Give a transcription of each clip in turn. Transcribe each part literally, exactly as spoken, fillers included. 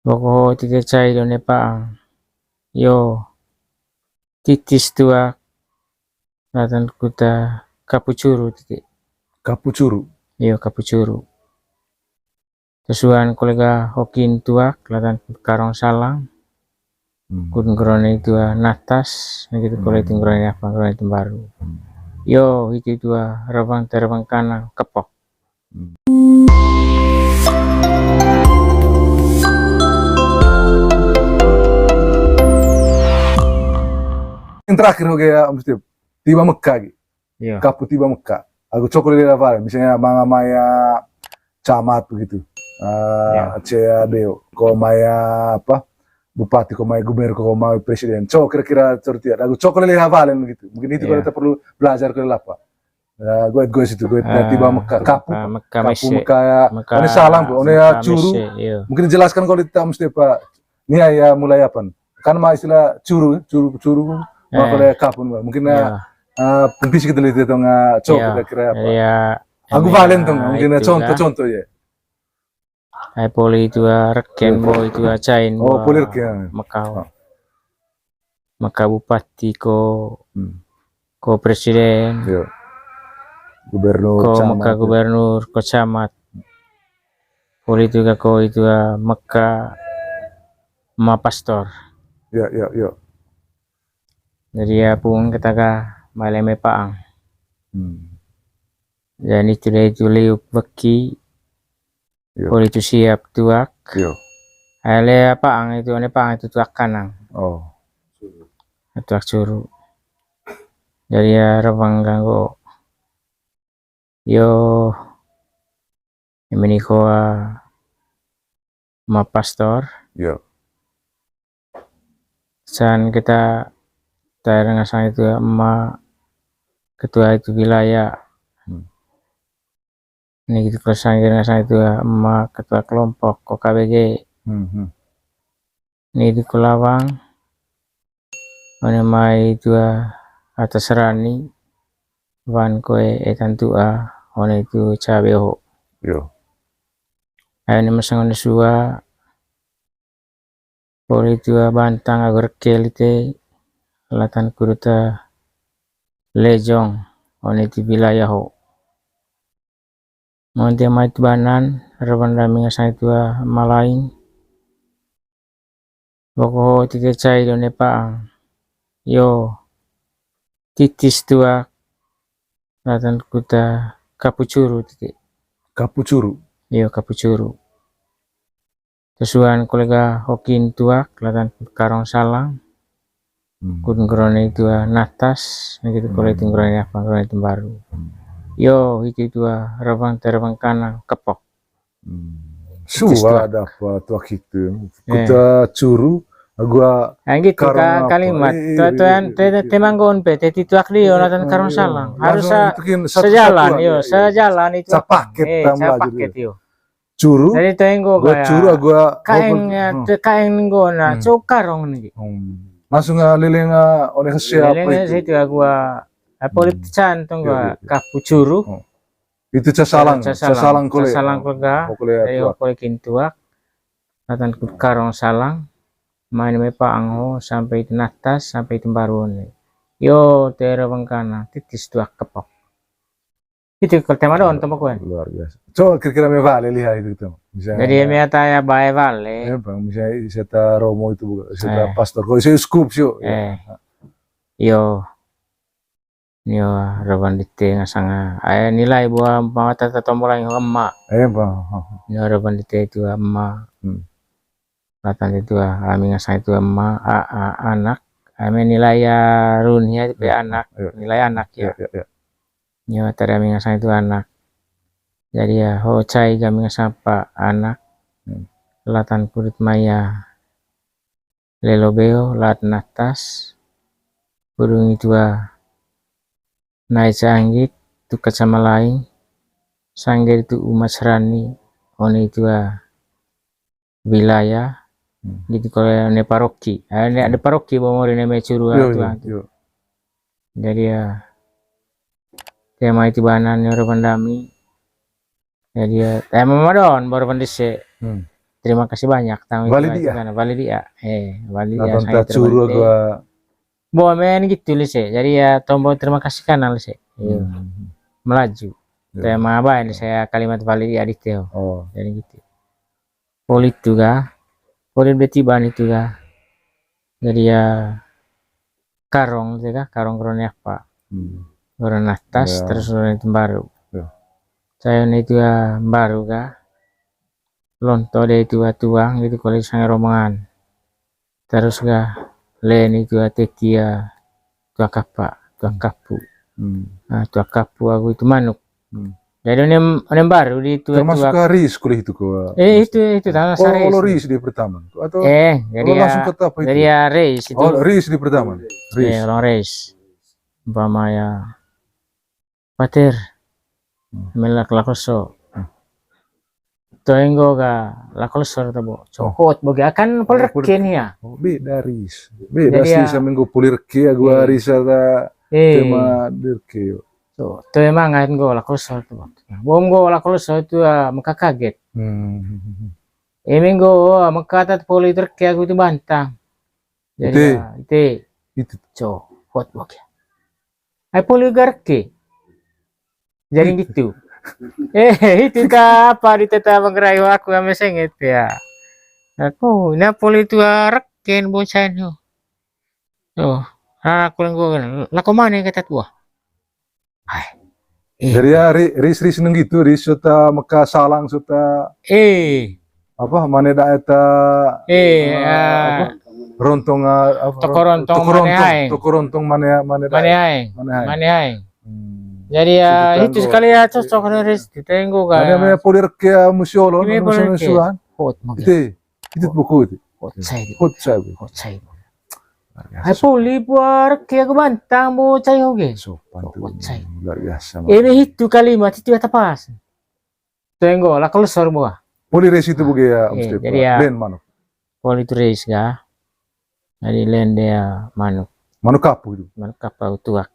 Woko ho titi cai do ne pa'ang. Yo, titis tuak, latan kut kapu curu titi. Kapu curu? Yo, kapu curu. Tosuan kolega hokin tuak, latan kut karong salang. Hmm. Kut nggerone itu, ah, natas, nah gitu, kole itu nggerone apa, nggerone itu baru. Hmm. Yo, itu itu, ah, rebang te rebang kanang, kepok. Hmm. Yang terakhir, oke ya, Om Steve. Tiba Mekah, gitu. Iya. Kapu tiba Mekah. Agu cokro lele vale, misalnya manga maya camat begitu. Ah, iya. C A B O, ko maya apa? Bupati, ko maya gubernur, ko maya presiden. Co kira-kira seperti itu. Agu cokro lele vale begitu. Mungkin itu kalau kita perlu belajar ke apa. Ya, gue, gue situ, gue tiba Mekah, kapu, Mekah, Mekah kapu mese. Mekah ya. Mekah, one salang, Bu, one ya Mekah curu. Mese, iya. Mungkin jelaskan kalau kita mesti apa? Ini ya, ya mulai apa? Kan ma istilah curu, curu, curu, ma kole kapun, Mbak. Mungkin, eh, pempis kita lihat itu, nggak cok kira-kira apa. Iya. Aku valen tuh, mungkin contoh-contoh ya. Ai poli itu, ah, reken, bo itu, ah, cain, oh, poli reken. Mekah. Mekah bupati ko, ko presiden. Iya. Gubernur, ko camat, Mekah ya. Gubernur, ko camat. Poli itu ka ko itu, ah, Mekah ma pastor. Ya, ya, ya. Jadi ya pung kata ka bale me pa'ang. Hmm. Dan itu dia itu liuk beki. Iya. Poli itu siap tuak. Iya. Ale pa'ang itu, one pa'ang itu tuak kanang. Oh. Tuak curu. Jadi ya rebang ganggu. Yo, eme ni ko, ah, ma pastor. Iya. San kita tair ngasang itu ma ketua itu wilayah. Hmm. Ini gitu, kalau sangkir ngasang itu ma ketua kelompok ko K B G. Hmm, hmm. Ini di Kulawang. One mai itu, ah, atas rani. Wan koe etan tu'a, one itu cabe oho. Iyo. Ayo ne masang one sua, poli itu bantang agu reke lite, latan kudu ta lejong, one itu wilayah ho. Monte mai tu banan, reban dami ngasang itu malaing. Woko ho tite cai do ne pa'ang. Yo, titis tuak, latan kuta kapu curu tite. Kapu curu? Iyo, kapu curu. Tosuan kolega hokin tuak, latan kut karong salang. Hmm. Kut nggerone itu, ah, natas, nah gitu, kole itu nggerone apa, nggerone itu baru. Hmm. Yo, itu, itu, ah, rebang te rebang kanang, kepok. Hmm. Sua ada apa tuak itu. Eh. Kuta curu, agu, ah, gitu, karong ka-, apa, kalimat. Eh, iya, tuan, iya, te-, iya, te manggon pe, te tituak dio, eh, latan karong salang. Harus langsung sa-, itu kin satu sejalan, kesatuan, yo, iya, iya, sejalan itu. Sapaket, eh, tambah sapaket, gitu. Yo. Curu. Jadi tenggo gua kayak curu, gua kaeng, ya, hmm, te-, kaeng nenggo na, hmm, co karong nih. Hmm. Langsung, ah, leleng, ah, oleh siapa leleng itu? Situ ya gua, ah, politisan tuh gua, iya, iya, iya, kapu curu. Hmm. Itu ca salang, ca salang, ca salang kole. Ca salang kole ga. Oh, kole dari tuak. Kole kintuak. Latan kut karong salang. Main me pa'ang ho sampai itu natas, sampai itu mbaru nih. Yo, tera bengkana, titis tuak kepok. Itu kalau tema doang, tema kuen. Luar biasa. Coba kira-kira me vale lihat itu, tuh. Misalnya jadi, me ata ya bae vale. Ya, Bang, misalnya saya ta romo itu bukan, saya ta, eh, pastor. Kalau saya uskup, sih. Eh. Yo. Nio, reban dite ngasang, ah, eh, nilai buah mawata ta tombo laing ho ema. Eh, Bang. Nio, reban dite itu ema. Hmm. Latan itu, ah, ami ngasang itu ema, a, a, anak. Ami nilai ya run ya, pe anak. Iya. Nilai anak ya. Iya, iya, iya. Nio, tadi ami ngasang itu anak. Jadi ya, ho cai kami ngasang apa anak. Hmm. Latan kulit maya. Lelo beo, lat natas, pudung itu, ah, nai canggit, tuka sama laing, sangger itu umat serani, one itu, ah, wilayah, hmm, gitu kalau ne paroki. Ah, ne ada paroki, bo mori ne me curu, ah, iyo, tuang, iyo, tu. Iyo. Jadi ya, tema itu banan ne reban dami. Jadi ya, tema madon, baru pandise. Hmm. terima kasih banyak, tang wali dia. Wali dia. Eh, wali dia. Nonton saya tak terima suruh kasih. Gua. Bo men gitu lise. Jadi ya tombol terima kasih kanan lise. Iya. Hmm. Melaju. Iya. Tema apa ini saya kalimat wali dia di Teo. Oh. Jadi gitu. Poli itu ga. Poli beti ban itu ga. Jadi ya karong itu ga, karong rone apa. Hmm. Rone atas, ya. Terus rone itu baru. Ya. Saya itu ya baru ga. Lonto de itu tuang gitu kalau sang rombongan. Terus ga len itu teki tuang kapa, tuang kapu. Hmm. Nah, tuang kapu aku itu manuk. Hmm. Jadi onem, onem baru di itu. Termasuk tuang. Ke Ris kuliah itu ke. Eh, itu, itu tanah. Oh, Saris. Lo Ris di pertama. Atau eh, jadi lo ya, langsung ke apa itu? Jadi ya Ris itu. Oh, Ris di pertama. Ris. Eh, orang Ris. Umpama ya Pater. Hmm. Melak lakoso. Hmm. Toe nggo ga lakoso ta bo. Cokot bo ga kan poli reken ya. Oh, beda Ris. Beda sih sama nggo poli reke ya gua Ris ada eh. Tema derke yo. So, toe mangat nggo lakoso ta bo. Bom nggo lakoso tu ah, meka kaget. Hmm. Eme nggo ah, meka tat poli reke aku tu bantang. Jadi ite. Ah, ite. Itu. Cokot bo ga. Ai poli garke. Jadi gitu. Eh, itu ta apa di teta manggarai aku ame senget ya. Aku, na poli itu reken bocah itu. Oh, aku lenggo lako mana kata tua. Hai. Eh. Jadi ya ri- Ris Ris neng gitu Ris suta meka salang suta eh. Apa mana daerah ta eh, eh, apa? Rontong ah, apa? Toko rontong mana hai? Toko rontong mana mana daerah? Mana hai? Mana hai? Hmm. Jadi ya itu sekali ya cocok nih Ris ditenggo kan. Mana mana poli reke ya musiolo ini poli reke. Suan. Hot mungkin. Itu itu buku itu. Hot saya. Hot saya. Hot saya. Hai poli buar ke aku bantang bo cai oge. Sopan tuh. Hot saya. Luar biasa. Ini itu kalimat itu ya tepas. Tenggo lah kalau sor buah. Poli Ris itu buge ya Om Steve. Jadi ya. Len manuk. Poli itu Ris ga. Jadi len dia manuk. Manuk kapu itu. Manuk kapu tuak.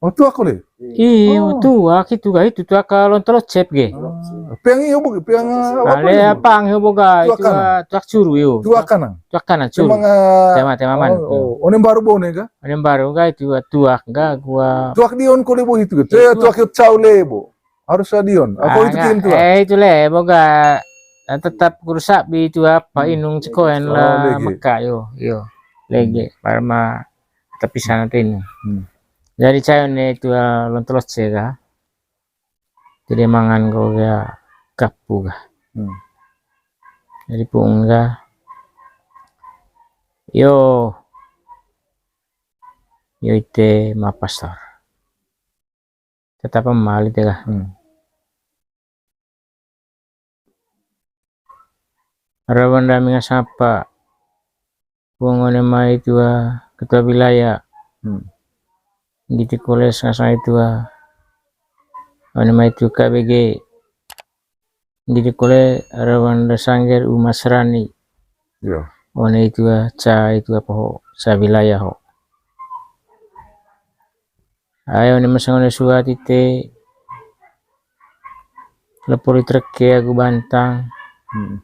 Oh tuak kole. Iyo tuak itu ga itu tuak kalau telocep ge. Piang iyo buge piang. Ale apa ang iyo boga itu tuak curu yo. Tuak kanan. Tuak kanan curu. Tema tema manuk. Oh, onem baru bone ga? Onem baru ga itu tuak ga gua. Tuak dion kole bo itu ga. Tuak yo cau lebo. Harus stadion. Apa itu tim tuh? Eh itu le boga tetap guru sabi itu apa inung cekoen lah meka yo yo lege parma tapi sana tinu. Hmm. Jadi cayo ne itu lontelos cega. Jadi mangan ko ga kapu ga. Hmm. Jadi pung ga yo yo ite ma pastor. Tetap mali tega. Hmm. Rawan dami ngasapa. Pung one mai tua ketua wilayah. Hmm. Giti koles ngasang tua. One mai tua K B G. Giti kole rawan da sangger Uma Serani. Iya. One tua ca tua poho ca wilayah ho. Ayo ne masang one suat ite. Lepuri treke agu bantang. Hmm.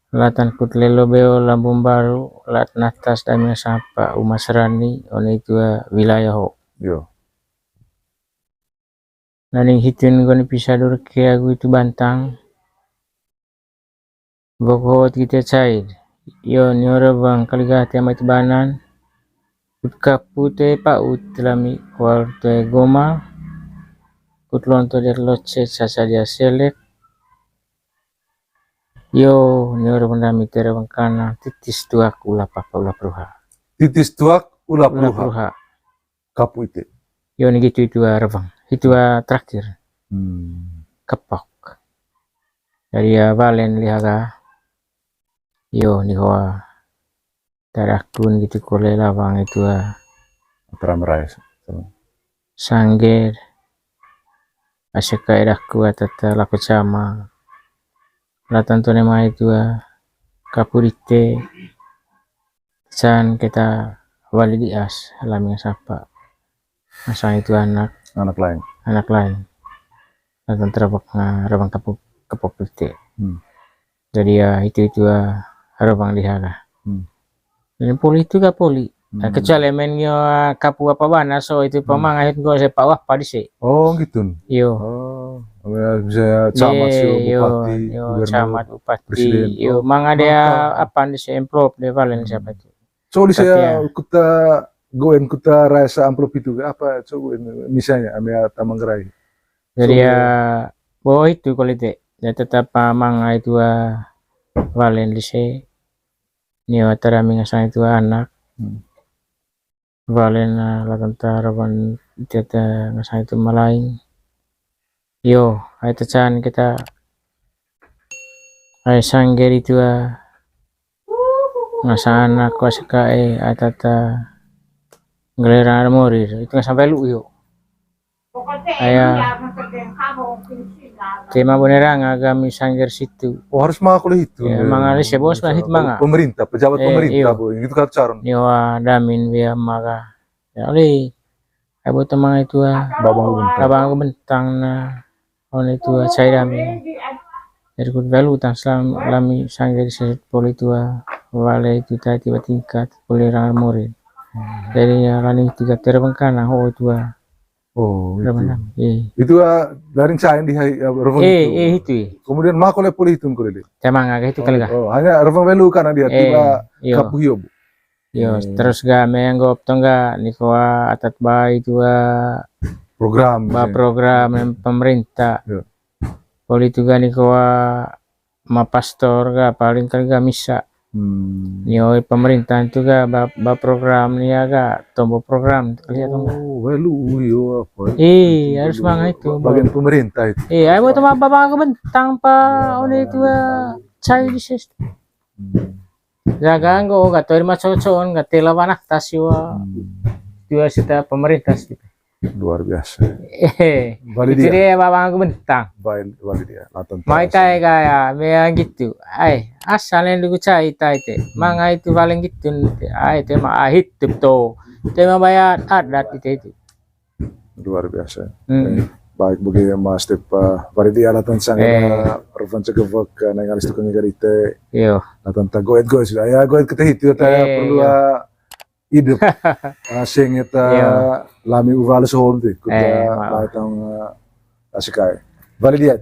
Latan kut lelo beo lambung baru lat natas dami sapa Uma Serani one tua wilayah ho. Yo. Naning hitun goni pisa durke agu itu bantang. Bok hot gite cair. Yo ni ora bang kaliga te ama itu banan. Kut kapu te paut lami kual te goma. Kut lonto der loce caca dia selek. Yo ni ora bang dami te ora bang kana titis tuak ulap apa ulap ruha. Titis tuak ulap ruha. Kapu ite. Yo ni gitu itu rebang. Itu terakhir. Hmm. Kepok. Jadi ya balen lihaga. Yo ni hoa. Tarakun gitu kole lawang itu. Antara merais. Sangger. Aseka edaku atata lako cama. Latan tone mai tua kapurite. San kita wali dias laming sapa. Masang itu anak. Anak lain. Anak lain. Latan terabak nga rabang kapuk kapuk pite. Hmm. Jadi ya itu itu ah, harapan diha kah. Hmm. Dan poli itu kah poli. Hmm. Kecuali main nyo ah, kapu apa bana so itu pamanga itu gua sepak wah apa dise. Oh gitu. Yo. Oh, bisa camat sih, bupati, yo, gubernur, camat, bupati, presiden. Yo, oh, manga dia apa dise amplop dia valen siapa itu. So di saya kuta goen kuta rasa amplop itu apa so misalnya ambil tamang gerai. Jadi ya, bo itu kualiti. Ya tetap ah, manga itu ah, valen dise. Nio tara mi ngasang itu ah, anak. Hmm. Valen ah, latanta rawan ita ta ngasang itu malaing. Yo, ai ta can kita ai sangger itu ah, ngasang anak kuasa kae ai tata gelerang ada morir itu ngasang velu yo. Aya tema bonerang agami sangger situ. Oh, harus manga kuliah itu. Ya, manga lise bos manga hitu manga. Pemerintah, pejabat pemerintah, bo. Gitu kan caron. Nio ah, damin bia maka. Ya, oleh. Ai bo temang itu ah. Babang Bentang. Babang Bentang na. One itu ah, cai damin. Jadi kut velu tang selam lami sangger situ poli itu ah. Vale itu tadi tiba tingkat poli orang morir. Hmm. Jadi ya lani tiga ter bengkana ho itu ah. Oh, itu. Itu ah, dari saya di hai, eh, itu. Eh, itu. Kemudian mako le poli itu kuliah. Temang agak itu kali kah. Oh, hanya revang velu karena dia tiba kapuh yo, bu. Yo, terus ga meanggap tong ga niko ah, atat ba itu ah, program. Ba program yang pemerintah. Yo. Poli itu ga niko ah, ma pastor ga paling kali ga misa. Hmm. Nio pemerintahan tu ga ba, ba program nia ga tombo program kali ya tong ga. Oh, velu yo apa? Eh, harus manga itu. Bagian pemerintah itu. Eh, ai bo temang babang aku bentang pa one itu ah, cai di ses. Hmm. Jaga anggo ga toir ma cocon ga tela banak tas yo. Hmm. Itu ah, sita pemerintah gitu. Luar biasa. Eh, itu dia babang aku bentang. Baik, wali dia. Mai tai gaya, meang gitu. Ai, asal yang dugu cai tai te. Manga itu paling gitu. Ai, te ma ahit tuh to. Te ma bayar adat itu itu. Luar biasa. Hmm. Eh, baik bagi Mas Tep, eh, wali dia latan sang eh, Revan Cegevek, eh, nang alis tukang garite. Yo. Latan ta goet goet sudah. Ya, goet kita hitu ta perlu, eh, hidup. Ah, sing eta lami uval sohon ti, kuda latang, ah, asikai. Balik dia.